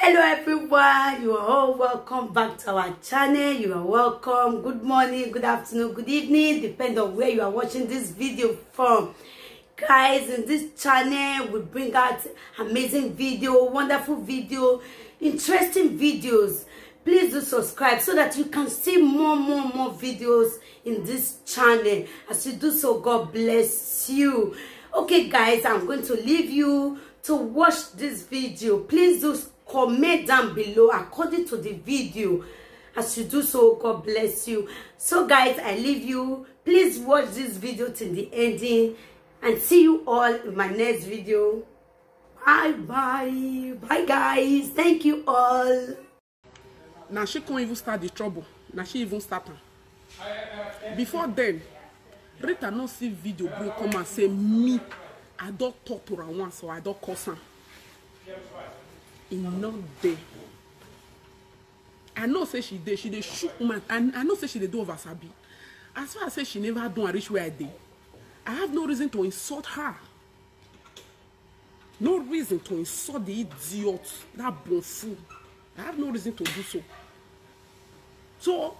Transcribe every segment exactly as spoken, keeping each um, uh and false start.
Hello everyone, you are all welcome back to our channel. You are welcome. Good morning, good afternoon, good evening, depend on where you are watching this video from. Guys, in this channel we bring out amazing video, wonderful video, interesting videos. Please do subscribe so that you can see more, more, more videos in this channel. As you do so, God bless you. Okay guys, I'm going to leave you to watch this video. Please do comment down below according to the video. As you do so, God bless you. So guys, I leave you. Please watch this video till the ending, and see you all in my next video. Bye bye. Bye guys. Thank you all. Now she can't even start the trouble. Now she even start am. Before then, Rita no see video bring come and say me. I don't talk to her once, so I don't cause am. E no dey. I know say she dey, she dey shook mouth. I, I know say she dey do over sabi. As far as say she never do and reach where I dey, I have no reason to insult her. No reason to insult the idiot, that bonful. I have no reason to do so. So,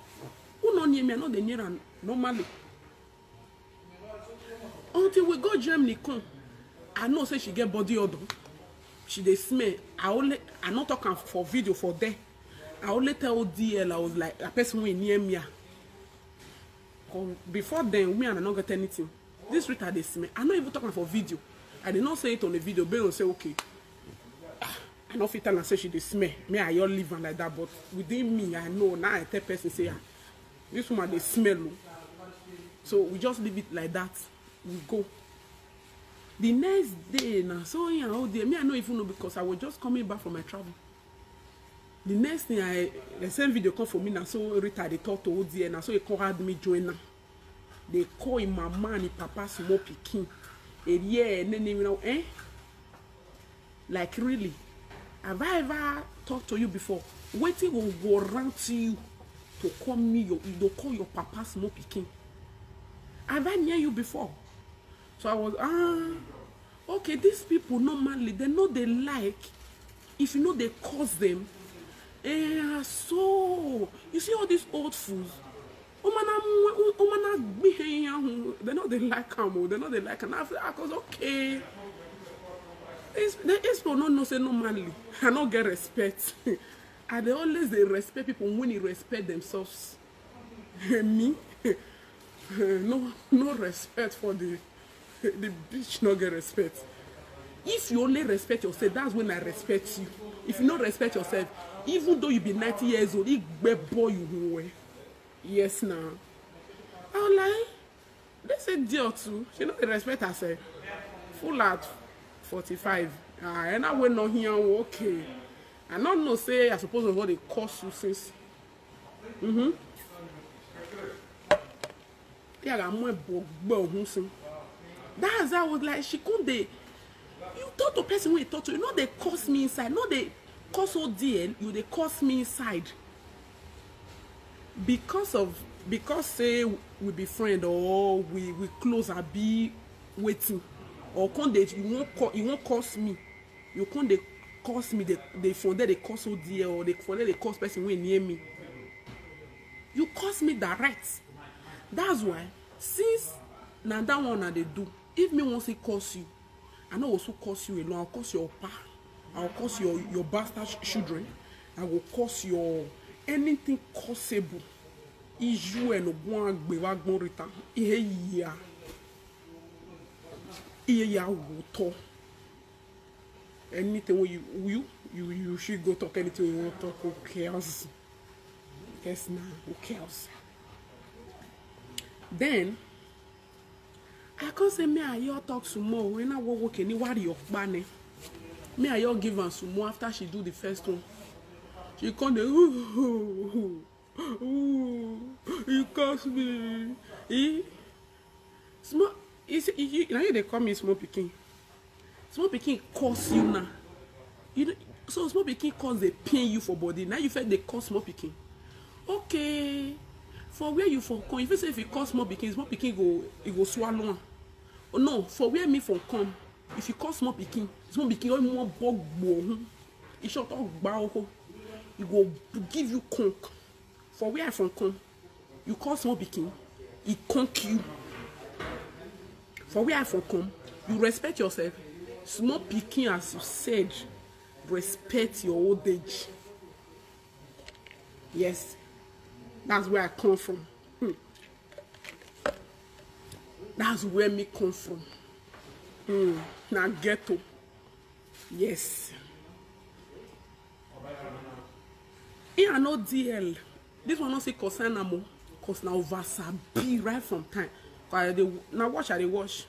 who no near me, I know they near am normally. Until we go Germany come, I know say she get body odor. She dey smell. I only, I not talk am for video for there. I only tell D L, I was like, a person wey near me. Ah. Come, before then, me and I not get anything. This Rita dey smell. I not even talk am for video. I did not say it on the video. But say, okay. Ah, I not fit tell am say she dey smell. Me, I all leave am like that. But within me, I know. Now I tell person say, ah, this woman dey smell o. So we just leave it like that. We go. The next day now, so yeah, oh dear, me, I no even know because I was just coming back from my travel. The next thing, I, the same video come for me now, so Rita dey talk to O D N, now so he come add me join now. They call him mama and him papa small pikin. Eh, yeah, nene, you know, eh? Like, really? Have I ever talked to you before? Wetin go warrant you to call me your, to call your papa small pikin? Have I near you before? So I was, ah, okay, these people normally, they know they like, if you know they cause them, eh, so, you see all these old fools, woman, woman, they know they like am, oh, they know they like am. I feel, I was okay. These, these people no know say normally, I no get respect. I dey always dey respect people when they respect themselves. Me? No, no respect for the, the bitch no get respect. If you only respect yourself, that's when I respect you. If you no respect yourself, even though you be ninety years old, igbe boy you who way. Yes now. I was like, they say deal too. She no dey respect herself. Full out forty-five. Ah, and I will not hear, okay. I don't know say I suppose to what they cost you since. Mm-hmm. Yeah, I'm more bog bog. That's how I was like, she couldn't dey. You talk to person when you talk to, you know they curse me inside. No, they curse O D N, you they curse me inside. Because of, because say we be friend or we, we close, I be waiting. Or come they, you won't call, you won't curse me. You come they curse me, they, they from there they curse O D N or they from there they curse person when near me. You curse me direct. That's why, since na that one I dey do, if me wan say curse you, I no go so curse you alone. I'll curse your pa, I'll curse your, your bastard ch-, children. I go curse your anything curseable. Iju eno gwan gbe wa gwan Rita. Ihe ya. Ihe ya wuto. Anything when you, you, you, you should go talk anything you want to talk. Who cares? Yes, now, who cares? Then I can't say me and you talk some more. When I walk, walk anywhere your banner. Me and you give her some more after she do the first one. She come dey, ooh, ooh, ooh, ooh, you curse me. Eh? Small, you see, you, now you dey call me small pikin. Small pikin curse you now. You know, so small pikin curse dey pain you for body. Now you feel they curse small pikin. Okay, for where you for come, if you say if you curse small pikin, small pikin go, e go swallow am. Oh no, for where me for come, if you curse small pikin, small pikin, oh, more bog bog. He shot all gbaoho. He go give you conk. For where I from come? You call small pikin, he conk you. For where I from come? You respect yourself. Small pikin, as you said, respect your old age. Yes, that's where I come from. Hmm. That's where me come from. Hmm. Now ghetto. Yes. He are not D L. This one not say concern am o, cause na over sabi right from time. Cause I dey, na watch I dey watch.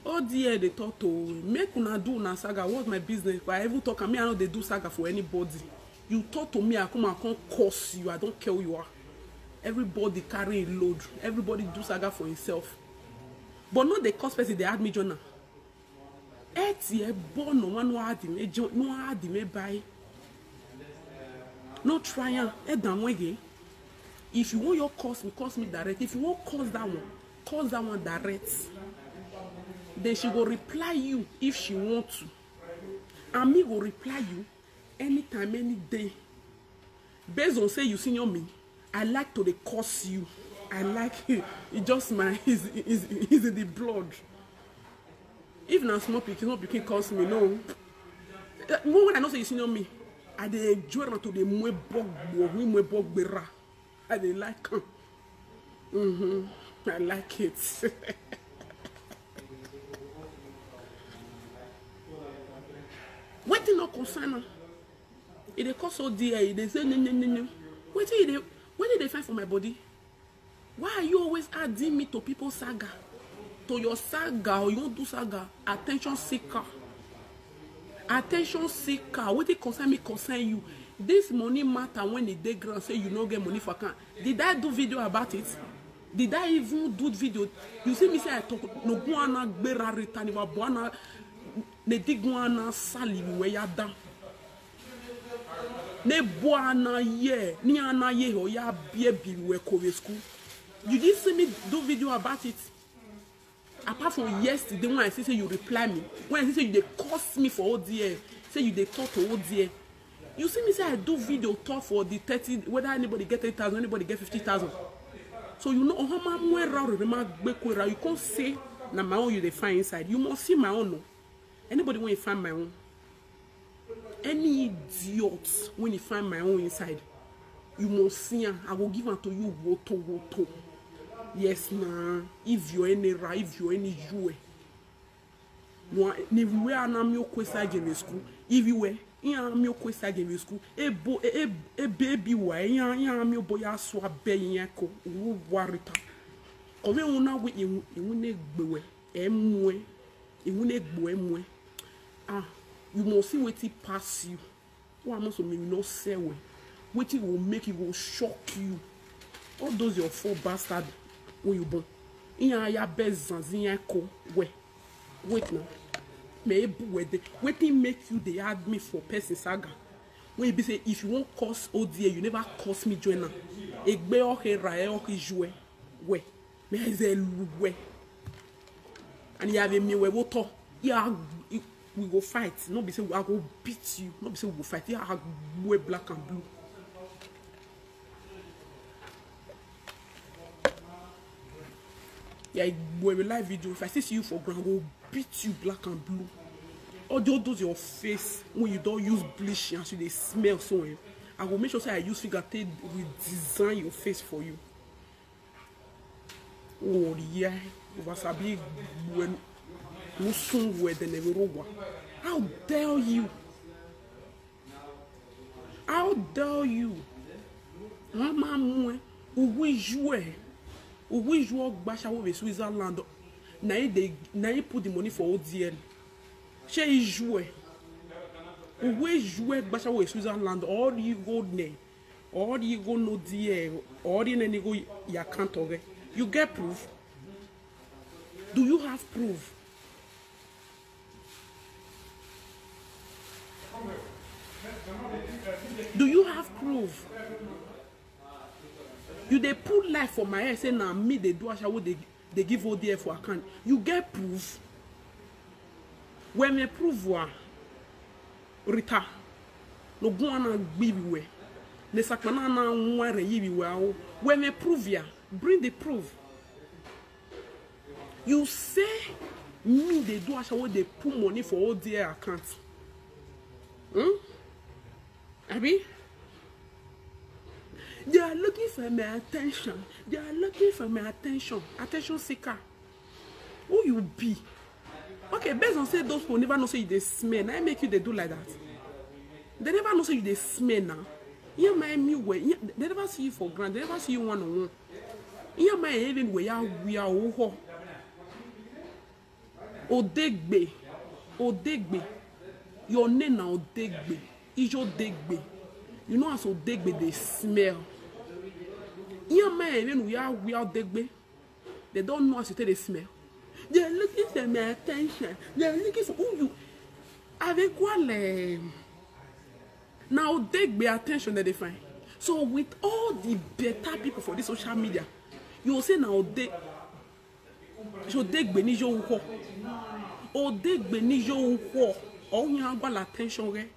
O D L dey talk to make una do una saga. What's my business? But I even talk am, me I no dey do saga for anybody. You talk to me, I come and come curse you. I don't care who you are. Everybody carry a load. Everybody do saga for himself. But no dey curse person, dey add me join am. Eti e bo no one no add him, e jo-, no add him, e buy. No try am, e down again. If you want your curse me, curse me direct. If you want curse that one, curse that one direct. Then she go reply you if she want to. And me go reply you anytime, any day. Based on say you senior me, I like to dey curse you. I like you. It just my is is is in the blood. If na small pikin, small pikin curse me, no. Eh, when when I know say you senior me, I dey enjoy am to dey mwe bog bo, we mwe bog bera. I dey like am. Mm-hmm. I like it. Wetin no concern am? E dey cause O D A, e dey say, "No, no, no, no." Wetin e dey, wetin e dey find for my body? Why are you always adding me to people's saga? To your saga, or you wan do saga? Attention seeker. Attention seeker. Wetin concern me concern you. This money matter when e dey ground, say you no get money for account. Did I do video about it? Did I even do video? You see me say I talk, no go ana gbera reta ni wa bo ana, ne di go ana sali we ya da. Ne bo ana ye, ni ana ye ho ya bie bi we kove school. You didn't see me do video about it. Apart from yesterday when I see say you reply me, when I see say you dey curse me for O D A, say you dey talk to O D A. You see me say I do video talk for the thirty, whether anybody get thirty thousand, anybody get fifty thousand. So you know, ohama mwera rema gbekwera, you can't say na my own you dey find inside. You must see my own, no. Anybody when you find my own, any idiot when you find my own inside, you must see am. I go give am to you woto woto. Yes na. If you any ra, if you any you, no, ni we are na mi o kwesa gene school. If you were, iya mi o kwesa gene school. E bo e e e baby wa iya iya mi o boya so abe yin ko. Wo warita. Kome una we iwu iwu ne gbewe. Emwe. Iwu ne gbo emwe. Ah, you must see wetin pass you. Why am I so me no say we? Wetin go make you go shock you? All those your four bastard when you born. Iya ya bezanzi ya ko we. Wait now. Me bu we de. Wetin make you dey add me for person saga? When you be say if you wan curse O D A, you never curse me join am. Egbe o he ra e o he jue. We. Me is a we. And you have a me we wo to. Yeah, we go fight. No be say I go beat you. No be say we go fight. Yeah, we black and blue. Yeah, we will live video. If I see you for ground, I go beat you black and blue. All those, those your face when you don't use bleach and so they smell so. Eh, I will make sure say I use finger take we design your face for you. Oh yeah, over sabi when musun we de nevero wa. How dare you? How dare you? Mama mwe, uwe jue. Uwe jue gbasha we Switzerland. Na he dey, na he put the money for O D L. She is jue. Uwe jue gbasha we Switzerland. All you go ne. All you go no there. All you ne go ya can't. You get proof? Do you have proof? Do you have proof? You dey put life for my head, say na me dey do ashawo, dey dey give O D F for account. You get proof? When me prove wa, Rita. No go on and be we. Ne sakana na one re yi we o. When me prove ya, bring the proof. You say me they do ashawo, they put money for all their accounts. Hmm? Abi? They are looking for my attention. They are looking for my attention. Attention seeker. Who you be? Okay, based on say those people never know say you dey smell. Now make you they do like that. They never know say you dey smell now. Yeah, my me way. They never see you for granted. They never see you one on one. Yeah, my even way ya we are oho. Odegbe. Odegbe. Your name na Odegbe. Ijo Degbe. You know as Odegbe they smell. Yeah, my even we are we are Degbe. They don't know as you tell they smell. They're looking for my attention. They're looking for who you. Avec quoi les. Now they be attention that they find. So with all the better people for this social media, you will say now they. So they be ni yo ho. Or they be ni yo ho. Or you have got attention, okay?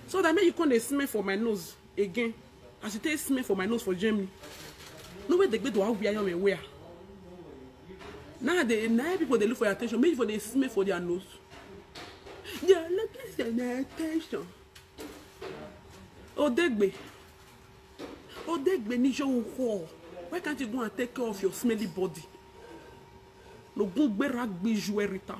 So that make you come dey smell for my nose again. As you take smell for my nose for Germany. No way they be to how we are your way. Now they now people they look for your attention. Maybe for they smell for their nose. They are looking for their attention. Odegbe. Odegbe ni yo ho. Why can't you go and take care of your smelly body? No go gbera gbe ju Rita.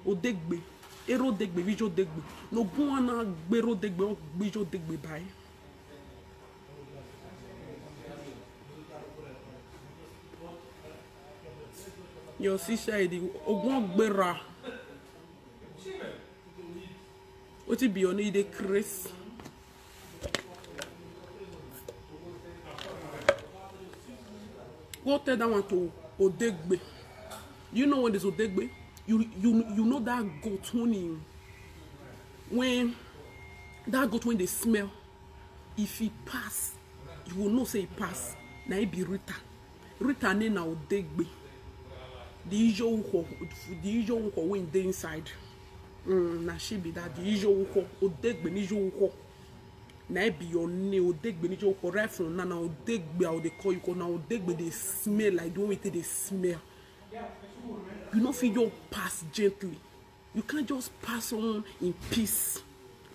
Odegbe. Ero Degbe, Vijo Degbe. No go ana gbero Degbe, o Vijo Degbe bye. Your sister, the Ogun Gbera. What it be on the Chris? Go tell that one to Odegbe. You know when there's Odegbe? You you you know that goat when he, when that goat when they smell, if he pass, you will know say he pass. Now he be Rita. Rita ne na Odegbe. The usual uko, the usual uko when they inside. Mm, na she be that the usual uko. Odegbe ni usual uko. Na e be your name, Odegbe ni usual uko. Right from now, na Odegbe how they call you. Call na Odegbe they smell like the way they smell. You know, if you just pass gently, you can't just pass on in peace.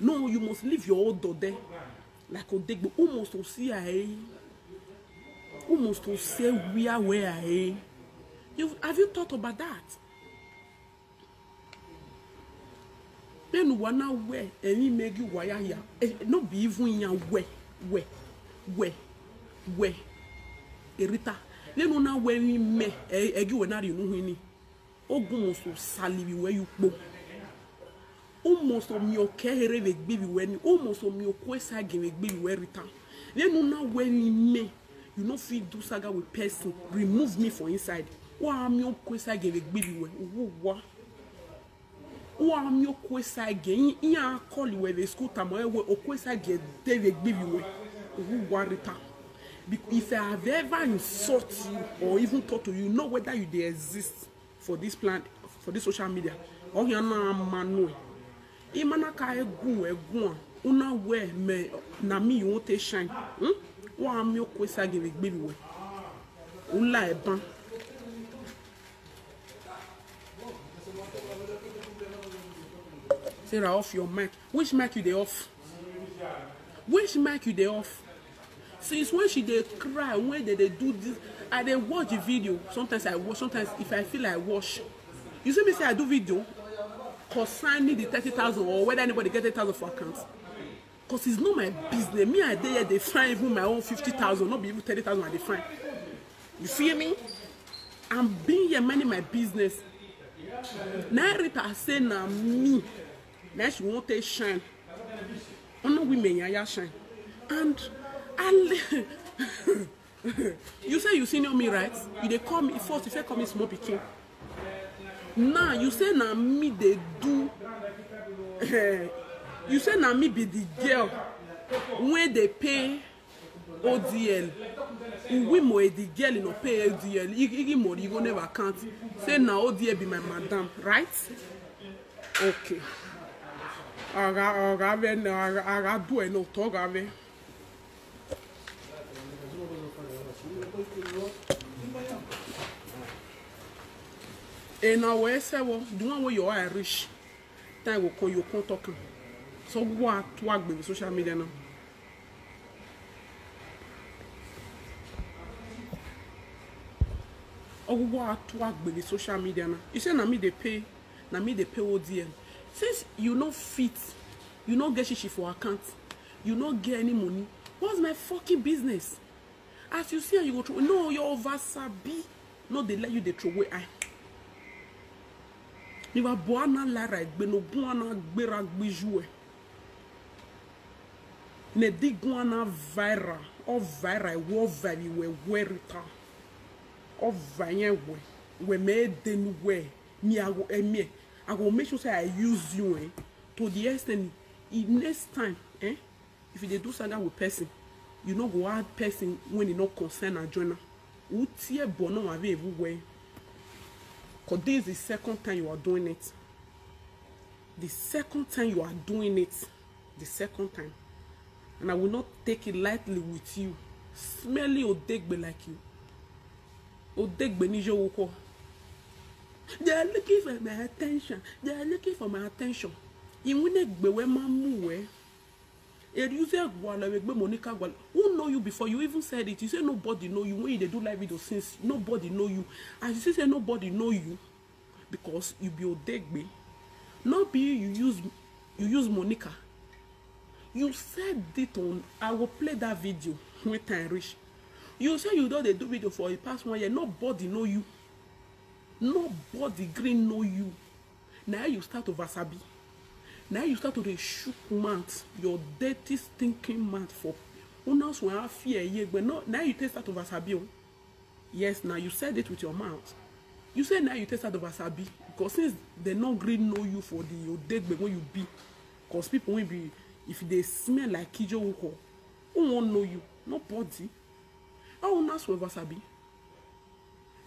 No, you must leave your odor there. Like Odegbe, who must to see I? Who must to say where where I? You have you thought about that? Then wanna wear any make you wire here. Eh, no be even ya wear, wear, wear, wear. Erita. Then wanna wear me, eh, eh, you na you know. Ogun must to salibi where you go. Almost on your care we baby when almost on your quest again we baby where return. Then no now when me, you know, feed do saga with person. Remove me for inside. Wa am your quest again we baby where. Who wa? Wa am your quest again? In a call you where the school time where o quest again they we baby where. Who wa return? Because if I have ever insult you or even talk to you, know whether you they exist for this plan, for this social media. Or you are not manual. Imana ka egu egu. Una we me na me you want to shine. Hmm? Wa am your quest again we baby where. Ula eban. Sarah, off your mic. Which mic you dey off? Which mic you dey off? Since when she dey cry, when they dey do this, I dey watch the video. Sometimes I watch. Sometimes if I feel like watch, you see me say I do video concerning the thirty thousand or whether anybody get thirty thousand for account. Cause it's not my business. Me I dey here dey find even my own fifty thousand, not be even thirty thousand I dey find. You feel me? I'm being here minding my business. Now Rita say na me. Now she won't take shine. Only women ya ya shine. And I, you say you senior me, right? You dey call me first. You say call me small pikin. Now you say na me they do. You say na me be the girl when they pay O D L. We mo the girl no pay O D L. Igi mo you go never count. Say na O D L be my madam, right? Okay. Aga, aga ve, aga, aga du e no to aga ve. E na we se wo, the one wey your eye reach. Time go come, you come talk am. So go out to agbe with social media now. Ogugu out to agbe with social media now. You say na me dey pay, na me dey pay O D L. Since you no fit, you no get shishi for account, you no get any money. What's my fucking business? As you see, you go throw. No, your over sabi. No, they let you dey throw away eye. Ni wa bo ana lara egbe no gun ana gbera gbiju e. Ne di gun ana viral, o viral, wo viral we we rita. O viral we, we me denu we. Mi ago emie. I go make sure say I use you, eh, to the extent, e, next time, eh, if you dey do saga with person, you no go add person when e no concern and join am. Utie bo no have even way. 'Cause this is the second time you are doing it. The second time you are doing it. The second time. And I will not take it lightly with you. Smelly odegbe like you. Odegbe ni je woko. They are looking for my attention. They are looking for my attention. Iwune gbe we ma mu we. Eriuze gwala we gbe Monica gwala. Who know you before? You even said it. You say nobody know you when you dey do live video since. Nobody know you. As you say nobody know you because you be odegbe. No be you use, you use Monica. You said it on, I will play that video when time reach. You say you don dey do video for the past one year. Nobody know you. Nobody green know you. Now you start to vasabi. Now you start to dey shook mouth, your dirty stinking mouth for. Una so I fear ye, but no, now you take start to vasabi o. Yes, now you said it with your mouth. You say now you take start to vasabi because since they no green know you for the odegbe wey you be, because people wey be, if they smell like kijo uko, who won't know you? Nobody. How una so vasabi?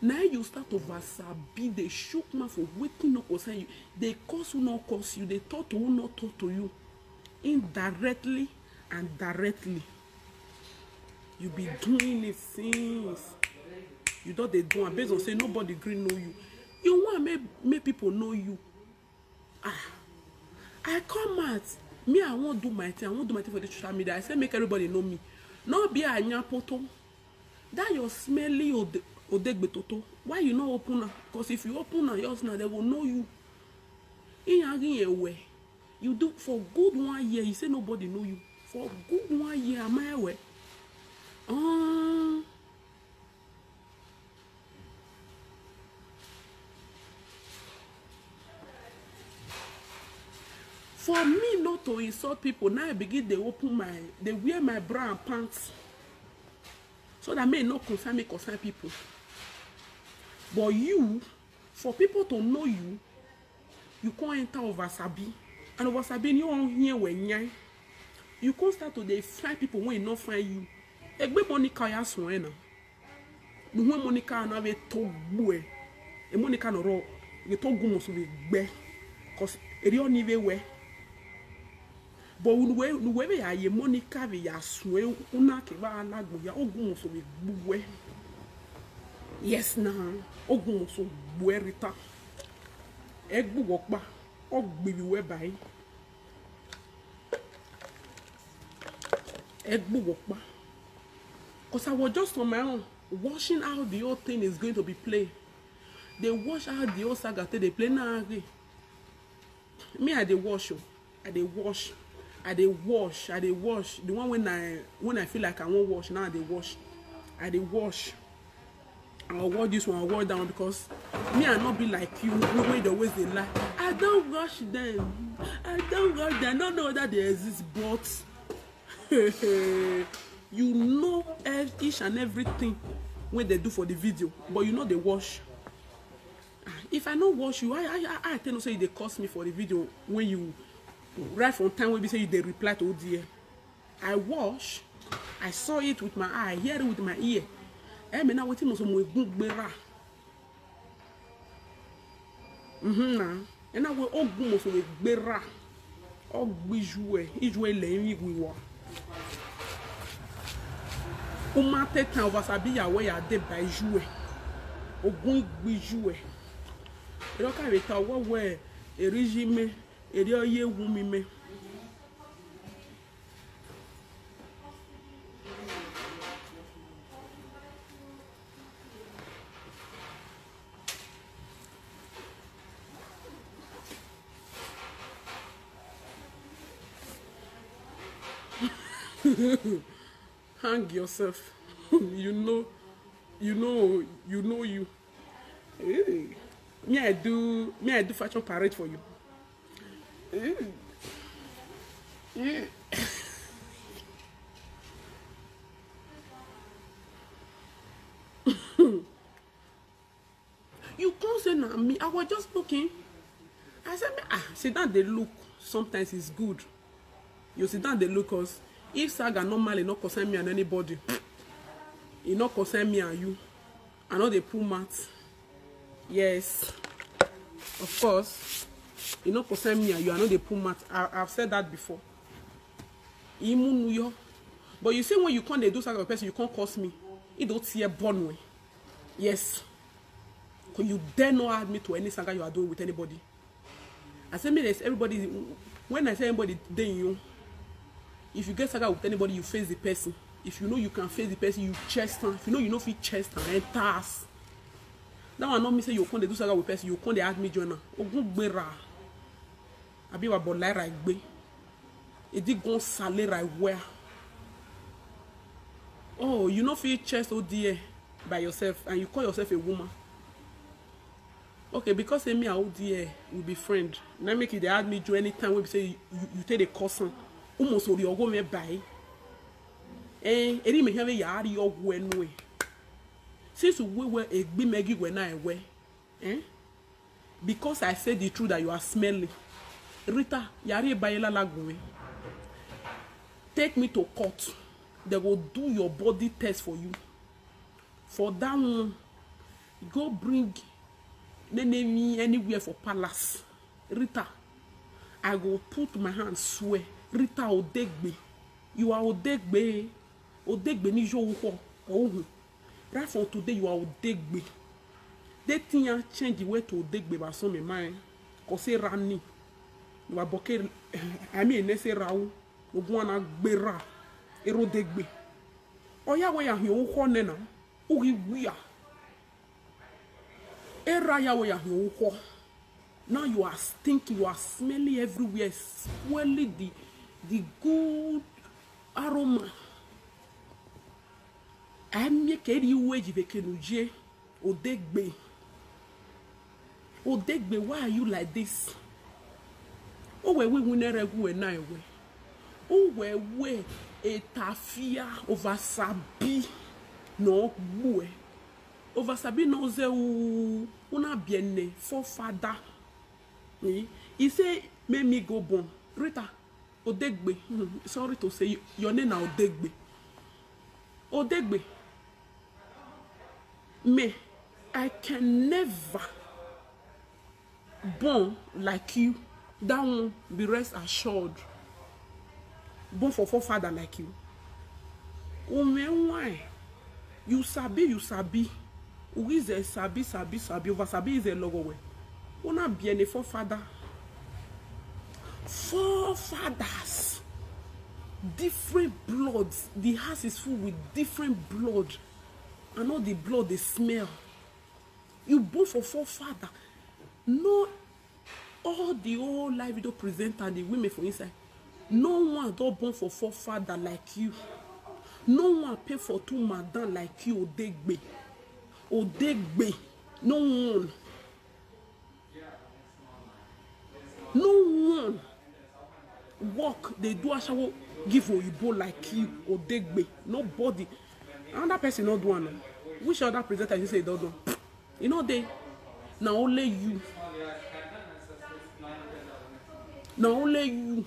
Now you start to vasabi, they shook mouth for wetin no concern you. They curse who no curse you, they talk to who no talk to you. Indirectly and directly. You be doing it since. You don dey do am based on say nobody green know you. You want make, make people know you. Ah, I come out. Me, I won't do my thing. I won't do my thing for the social media. I say make everybody know me. No be anyapoto. That your smelly ode, odegbe toto. Why you no open am? 'Cause if you open am, yours now, they will know you. In hanging away. You do for good one year. You say nobody know you. For good one year, am I aware? Um, for me not to insult people, now I begin, they open my, they wear my bra and pants. So that may not concern me, concern people. But you, for people to know you, you can't enter over sabi. And over sabi, you don't hear when you, you can't start to dey find people when you not find you. Egbe Monica ya so ena. Nuhwe Monica na ve to gbue. E Monica no ro, ve to gumo so ve gbe. 'Cause eri oni ve we. But unuwe, unuwe ve ya ye Monica ve ya sue, una ke va ala gbo ya, ogumo so ve gbue. Yes na, ogumo so gbue Rita. E gbugo pa, o gbibi we bai. E gbugo pa. 'Cause I was just on my own, watching how the whole thing is going to be played. They watch how the whole saga take dey play now again. Me, I dey watch, oh. I dey watch. I dey watch. I dey watch. The one when I, when I feel like I won't watch, now I dey watch. I dey watch. I'll watch this one, I'll watch that one because me, I not be like you, you wey dey always dey lie. I don't watch them. I don't watch them. I don't know that they exist, but you know ev-, each and everything when they do for the video, but you know they watch. Ah, if I no watch you, I, I, I, I tell you say they curse me for the video when you right from time when we say you they reply to O D A. I watch, I saw it with my eye, hear it with my ear. Eh, me na wetin mo so mo egun gbera. Mhm na. E na we ogun mo so we gbera. Ogbijue, ijue le mi wiwa. Uma te tan over sabi ya we ya de ba ijue. Ogun gbijue. Ero ka we ta wo we eriji me, eri oye wu mi me. Hang yourself. You know, you know, you know you. Hey. Me, I do, me, I do fashion parade for you. Hey. Yeah. You come say na me. I was just looking. I said, "Ah, sit down, they look. Sometimes it's good." You sit down, they look us. If saga normally not concern me and anybody, it not concern me and you. I know they pull mat. Yes, of course. It not concern me and you. I know they pull mat. I, I've said that before. Imu nuyo. But you see, when you come, they do saga person, you can't curse me. It don't see a born way. Yes. 'Cause you dare not add me to any saga you are doing with anybody. I say, me, there's everybody. When I say anybody, then you. If you get saga with anybody, you face the person. If you know you can face the person, you chest am. If you know you know fit chest am, enter ass. That one not me say you come dey do saga with person, you come dey add me join am. Ogun gbera. Abi wa bolai right gbe. Edi gon sale right where. Oh, you know fit chest O D A by yourself and you call yourself a woman. Okay, because say me and O D A will be friend. Now make it they add me join anytime we say you, you take the cousin. Almost or you go me by. Eh, eri me have ya ari ogu enu e. Since we were a big megi when I wear. Eh? Because I said the truth that you are smelling. Rita, yari bayela lagunwe. Take me to court. They will do your body test for you. For that one, go bring Nene me anywhere for palace. Rita, I go put my hand swear. Rita Odegbe. You are Odegbe. Odegbe ni yo ho. Oh. Right from today, you are Odegbe. They think I change the way to Odegbe by some of mine. Cause say Rani. You are Boke. I mean, they say Rau. Oguana Gbera. Ero Degbe. Oya we ya hi owo nena. Ugi wia. Era ya we ya hi owo. Now you are stinking, you are smelling everywhere, swelling the the good aroma. I make any way you can uje. Odegbe. Odegbe, why are you like this? Owe we winere gu we na ewe. Owe we etafia over sabi no gbu e. Over sabi no ze u una biene forefather. Eh? He say make me go born. Rita, Odegbe. Hmm, sorry to say you, your name na Odegbe. Odegbe. Me, I can never born like you. That one be rest assured. Born for forefather like you. Ume why? You sabi, you sabi. Ugize sabi, sabi, sabi. Over sabi is a logo way. Una be any forefather. Forefathers. Different bloods. The house is full with different blood. And all the blood they smell. You born for forefather. No, all the old live video presenter, the women for inside. No one don't born for forefather like you. No one pay for two madam like you, Odegbe. Odegbe. No one. No one work they do ashawo give Oyibo like you, Odegbe. Nobody. Another person not do one. Which other presenter you say don't do? You know they now only you. Now only you.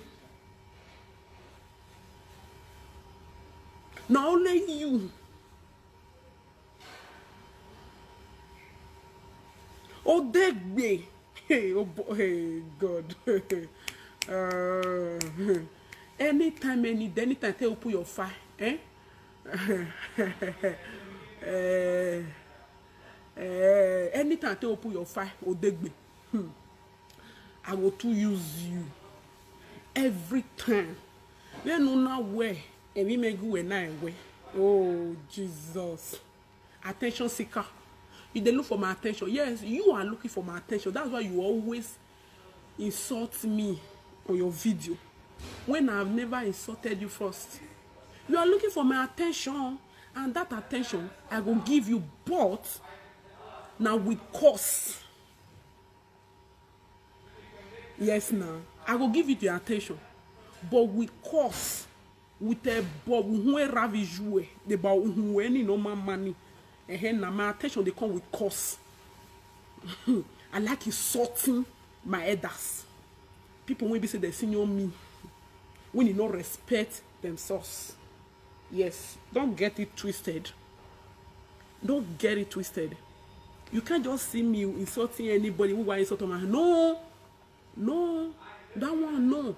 Now only you. Odegbe. Hey, oh boy, hey, God. Uh, anytime, any anytime, take open your fire, eh? Eh, eh, anytime, take open your fire, Odegbe. Hmm. I go to use you every time. Then no now where and we make you and I where. Oh Jesus. Attention seeker. You dey look for my attention. Yes, you are looking for my attention. That's why you always insult me on your video when I've never insulted you first. You are looking for my attention, and that attention I go give you, but now with cost. Yes, now I go give you the attention, but with cost, with a bob, who ravi jue, the bob, who any normal money, and now my attention they come with cost. I like insulting my elders. People will be say they senior me when you no respect themselves. Yes, don't get it twisted. Don't get it twisted. You can't just see me insulting anybody who want insult my no, no, that one no.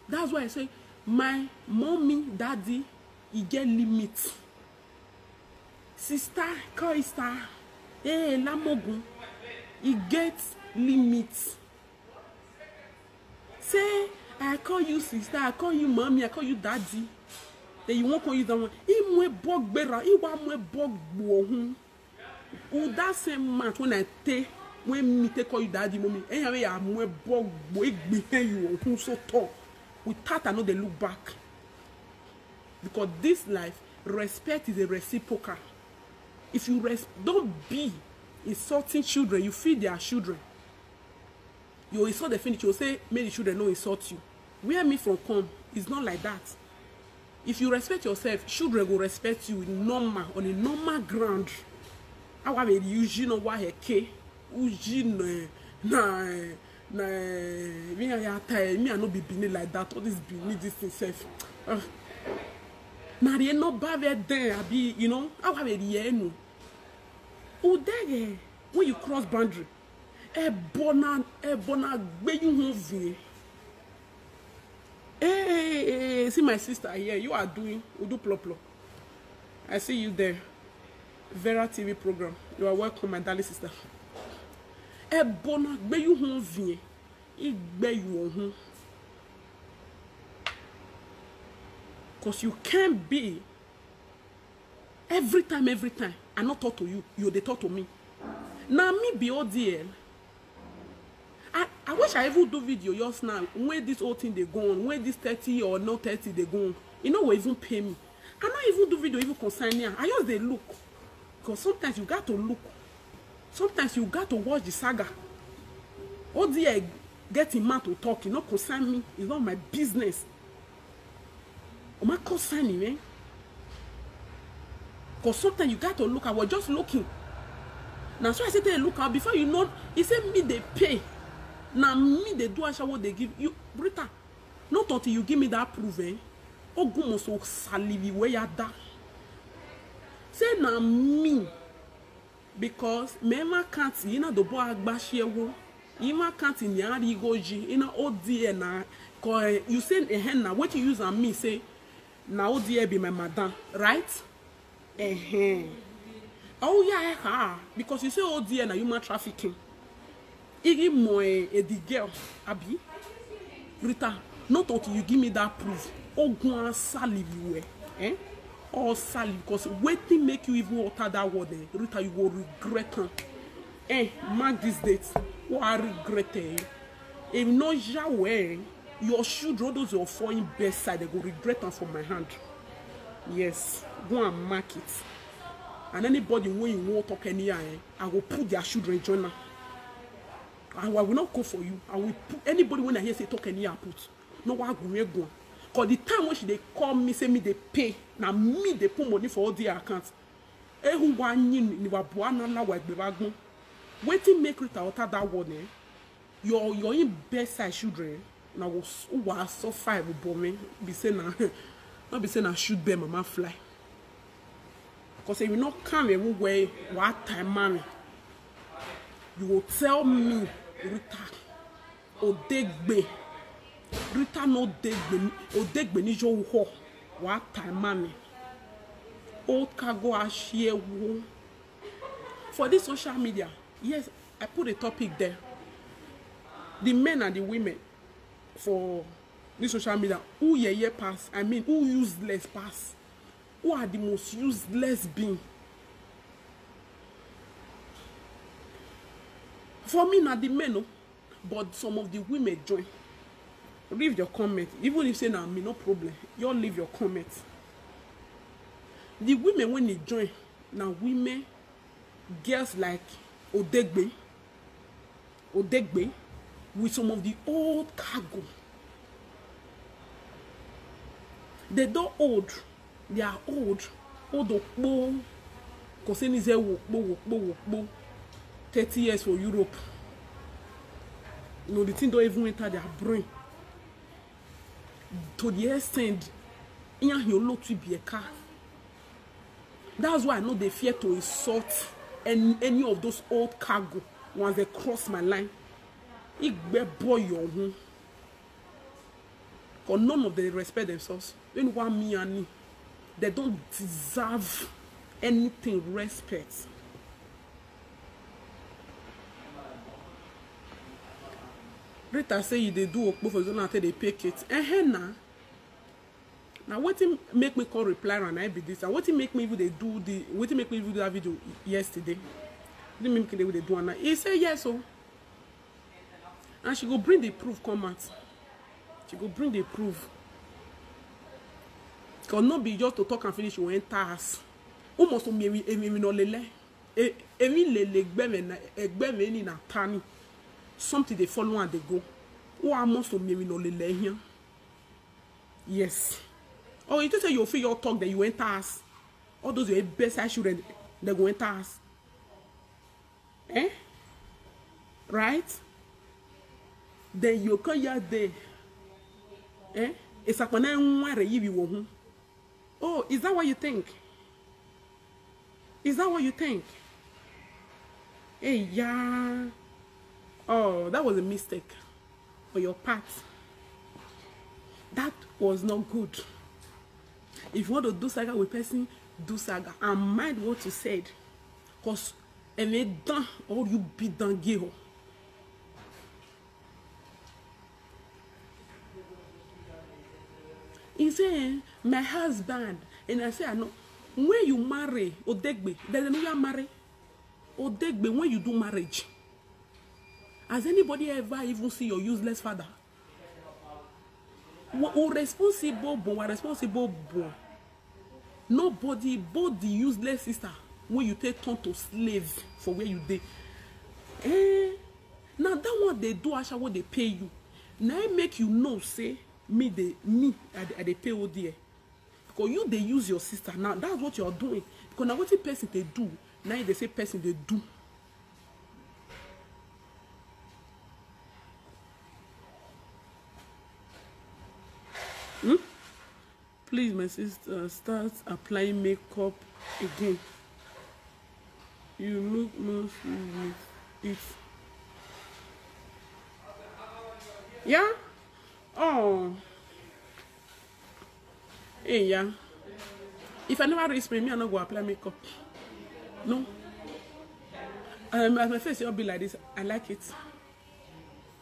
That's why I say my mommy, daddy, e get limit. Sister, call sister, hey, Lamogun, e get limit. Say I call you sister, I call you mommy, I call you daddy. Then you won't call you that one. Imwe bog bera, iwa mwe bog bohun. Who that same month when I take when me take call you daddy, mommy, and I mwe bog boy behind you who so tall. With that I know they look back. Because this life, respect is a reciprocal. If you res- don't be insulting children, you feed their children. You insult the finish, you say make the children no insult you. Where me from come, it's not like that. If you respect yourself, children will respect you in normal, on a normal ground. How are you? You know why he Uji na na na me I tell me I no be Benin like that. All this Benin this thing self. Uh, na re no ba ve den abi, you know, how are you? Udege, when you cross boundary, ebona ebona gbe you home vin. Hey, hey, hey, see my sister here. You are doing Udu Ploplo. I see you there. Vera T V program. You are welcome, my darling sister. Ebona gbe you home vin. Igbe you home. Because you can't be every time, every time. I not talk to you. You they talk to me. Now me be O D L. I, I wish I even do video just now. When this whole thing they go on, when this thirty or no thirty they go on, you know what even pay me. I not even do video even concern me. I just they look. Because sometimes you got to look. Sometimes you got to watch the saga. O D L get him mouth to talk. You know concern me. It's not my business. Oma concern me, eh? Because sometimes you got to look. I was just looking. Now so I said, hey, look out before you know. He said me they pay. Now me they do asha what they give you, Rita. Not until you give me that proof, eh? Ogumo so salivi where ya da. Say na me. Because me ma can't you know the boy agbashewo. You ma can't in the arigoji. You know O D L na. You say ehen na what you use and me say na O D L be my madam, right? Ehen. Oh yeah, eh, ha. Because you say O D L na human trafficking. Igi mo eh, eh, the girl, abi? Rita, not until you give me that proof. Ogun salive you eh? Eh? Oh salive, because waiting make you even utter that word eh? Rita, you go regret am. Eh, mark this date. What I regret eh? If no Yahweh, your children, those your foreign best side, they go regret them from my hand. Yes, go and mark it. And anybody when you won't talk anyhow, eh, I will put their children join them. I, I will not go for you. I will put anybody when I hear say talk anyhow, put. No, I go, go. Cause the time when she they call me, say me they pay. Now me they put money for all their accounts. Eh, who want you? Ni wa buana la wa gbe wa gbon. Wetin make Rita utter that word eh? Your your in best side children na go s- who wa suffer with bome be say na not be say na shoot them mama fly. Cause if you not come even where what time mommy, you will tell me Rita Odegbe. Rita no degbe, odegbe ni jo ho. What time, mommy? Old cargo ashewo. For this social media, yes, I put a topic there. The men and the women for this social media, who yeye pass, I mean, who useless pass, who are the most useless being? For me, na the men, oh, but some of the women join. Leave your comment. Even if say na me, no problem. You leave your comment. The women when they join, na women, girls like Odegbe, Odegbe, with some of the old cargo. They don't old. They are old. Old okpo. Koseni ze wokpo, wokpo, wokpo. Thirty years for Europe. You know, the thing don't even enter their brain. To the extent, iyan hi olo tu bi eka. That's why I know they fear to insult any, any of those old cargo once they cross my line. Igbe boy your home. Because none of them respect themselves. When one me and me, they don't deserve anything respect. Rita say you dey do okpo for zona, they pay Kate. Eh, eh, na. Now wetin make me call reply and I be this. And wetin make me even dey do the wetin make me even do that video yesterday. Wetin make me dey do am now? He say yes, oh. And she go bring the proof come out. She go bring the proof. Cause no be just to talk and finish, you enter us. Who must me emi emi no lele? E- Emi lele egbe me na egbe me ni na tani. Something they follow and they go. Who are most of me emi no lele here? Yes. Oh, you just say you feel your talk that you enter us. All those your best children, they go enter us. Eh? Right? Then you come here there. Eh? It's like when I want to give you one. Oh, is that what you think? Is that what you think? Hey, yeah. Oh, that was a mistake on your part. That was not good. If you want to do saga with person, do saga and mind what you said. Cause and it done or you be done gay. He say, "Eh, my husband." And I say, "I know." When you marry, Odegbe, there's another marry. Odegbe, when you do marriage, has anybody ever even see your useless father? Wa- o responsible bon, wa responsible bon. Nobody, but the useless sister, when you take turn to slave for where you dey. Eh, now that one they do asha what they pay you. Now I make you know say me they me I, dey- I they pay O D. Because you they use your sister. Now that's what you're doing. Because now what the person they do, now they say person they do. Hmm? Please, my sister, start applying makeup again. You look more sweet with it. Yeah? Oh. Hey, yeah. If I never reach me, me, I no go apply makeup. No. Um, as my face will be like this, I like it.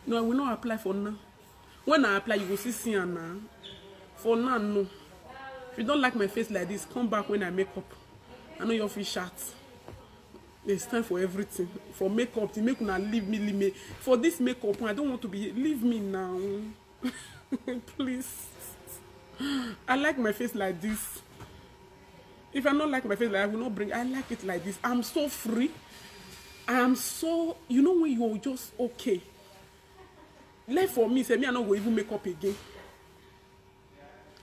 No, I will not apply for now. When I apply, you go see see am now. For now, no. If you don't like my face like this, come back when I make up. I know your fish shot. It's time for everything. For makeup, to make una leave me, leave me. For this makeup, I don't want to be. Leave me now. Please. I like my face like this. If I not like my face like I will not bring. I like it like this. I'm so free. I'm so, you know, when you're just okay. Left for me, say me, I not go even make up again.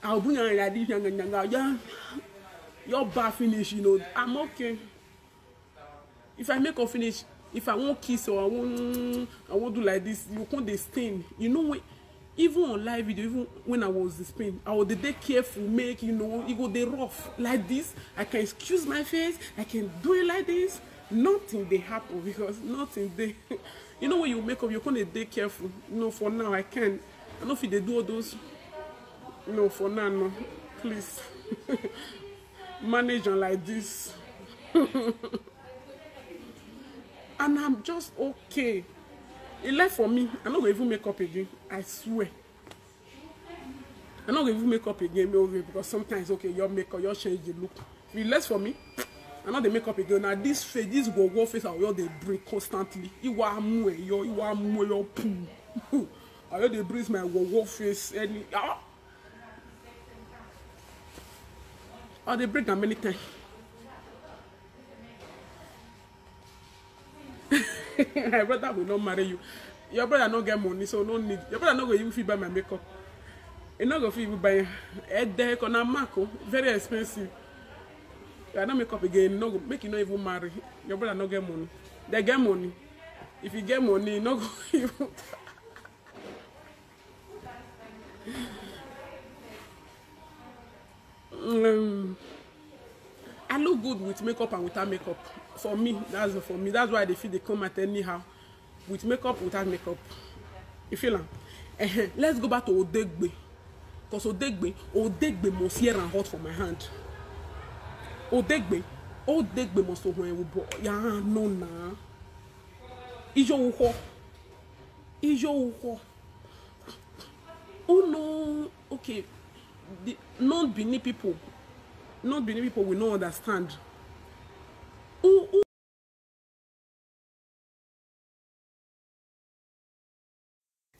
I'll bring on like this, yanga, yanga, yeah. Your bar finish, you know. I'm okay. If I make up finish, if I won't kiss or I won't, I won't do like this, you can't dey stain. You know when, even on live video, even when I was in Spain, I was dey careful, make you know, it go dey rough like this. I can excuse my face, I can do it like this. Nothing they happen because nothing they. You know when you make up, you can't dey careful. No, for now I can. I no fit dey do all those. No, for now, no. Please. Manage on like this. And I'm just okay. It left for me. I no go even make up again. I swear. I no go even make up again, me over, because sometimes, okay, your makeup, your change the look. If it left for me, I no dey make up again. Now this face, this go go face, I will dey bring constantly. Iwa mu yo, iwa mu yo poo. I will dey bring my go go face any. Ah, I dey bring am many times. My brother will not marry you. Your brother no get money, so no need. Your brother no go even fit buy my makeup. He no go fit even buy. Headache on a mark, oh, very expensive. I no make up again. No go make you no even marry. Your brother no get money. They get money. If you get money, you no go even. Um, I look good with makeup and without makeup. For me, that's for me. That's why they feel they come at anyhow. With makeup, without makeup. You feel am? Ehen. Let's go back to Odegbe. Because Odegbe, Odegbe must hear and hot for my hand. Odegbe, Odegbe must hold when we bo-, yeah, no, na. Ijo uho. Ijo uho. Oh no, okay. The non-Benin people, non-Benin people will not understand. Who, who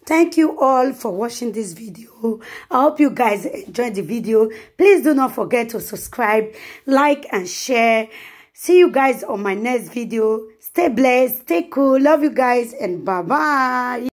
Thank you all for watching this video. I hope you guys enjoyed the video. Please do not forget to subscribe, like, and share. See you guys on my next video. Stay blessed, stay cool. Love you guys, and bye-bye.